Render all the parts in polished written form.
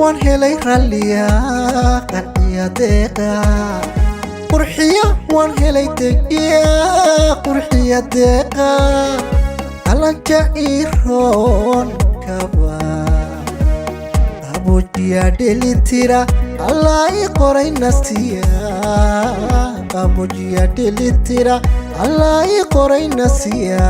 Waan helay ralliya, qanciya, deeqa, qurxiya. Waan helay dejiya, qurxiya, deeqa, qalanja iroon kaba, qabujiya, dhelitira. Allah i qoray nasiya, qabujiya, dhelitira. Allah i qoray nasiya.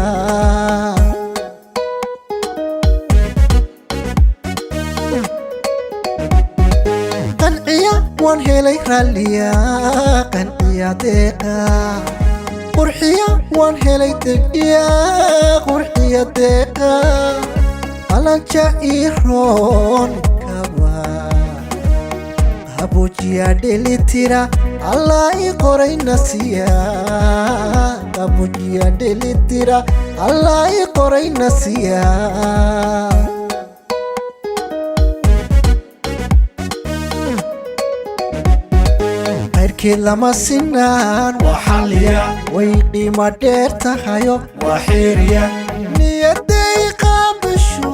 Qanciya waan helay ralliya, qanciya, deeqa, qurxiya. Waan helay dejiya, qurxiya, deeqa, qalanja iroon kaba, qabujiya, dhelitira. Allah i qoray nasiya, qabujiya, dhelitira. Allah i qoray nasiya. Qayrkeed lama sinaan. Waa xalliya. Way qiimo dheer tahayo. Waa xeeriya. Niyaday qaabisho.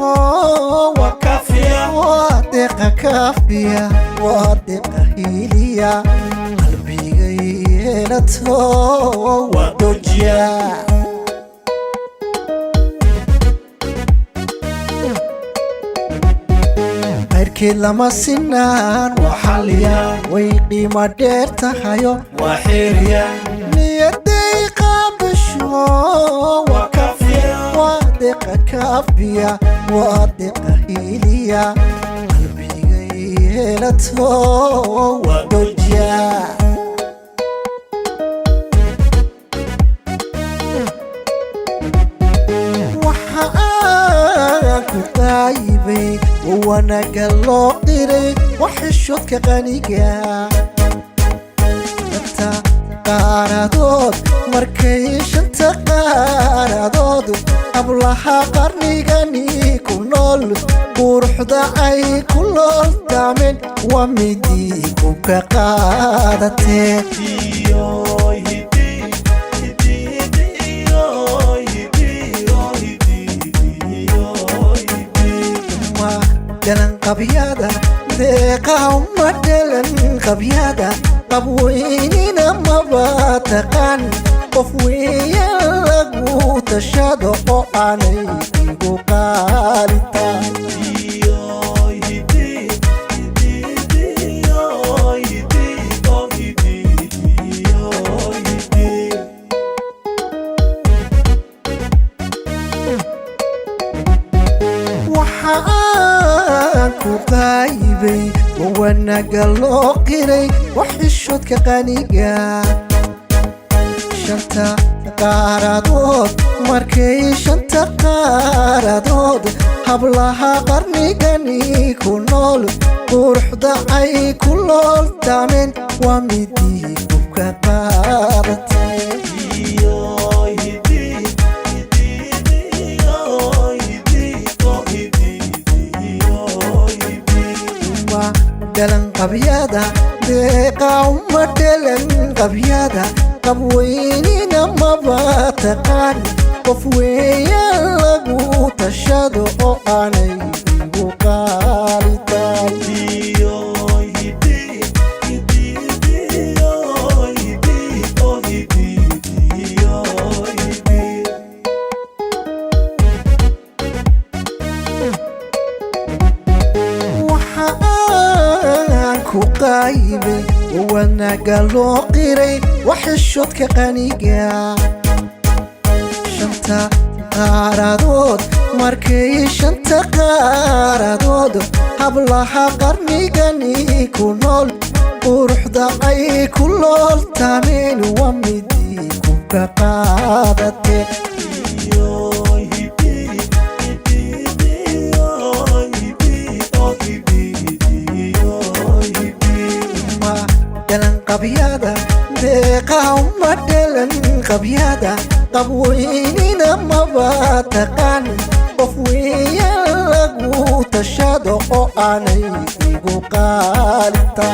Waa kaafiya. Waa deeqa kaafiya, waa deeqa hiiliya, qalbigay yeelato. Waa doojiya. Qayrkeed lama sinaan. Waa xalliya. Way qiimo dheer tahayo. Waa xeeriya. Niyaday qaabisho. Waa kaafiya. Waa deeqa kaafiya, waa deeqa hiiliya, qalbigay yeelato. Waa doojiya. Waxa aan ku qaayibay oo wanaagga loo qiray wax xishoodka qaniga. Shanta qaaradood markay, shanta qaaradood hablaha qarnigani ku nool, quruxda ay ku looltameen waa midii ku ka qaadatee. Ma dhalan qabyada deeqa, uma dhalan qabyada, qabweynina maba taqaan. Qof weeyaan lagu tashado oo aanay igu qaalita. Waxa aan ku qaybay oo wanaagga loo qiray wax xishoodka qaniga. Shanta qaaradood markay, shanta qaaradood hablaha qarnigani ku nool, quruxda ay ku looltameen waa midii kubka qaadatay. Uma dhalan qabyada deeqa, uma dhalan qabyada, qabweynina maba taqaan. Qof weeyaan lagu tashado oo aanay igu qaalitaan. Waxa aan ku qaybay oo wanaagga loo qiray wax xishoodka qaniga. Shanta qaaradood markay, shanta qaaradood hablaha qarnigani ku nool, quruxda ay ku looltameen waa midii ku ka qaadatee. Ma dhalan qabyada deeqa, uma dhalan qabyada, qabweynina maba taqaan. Qof weeyaan lagu tashado oo aanay igu qaalita.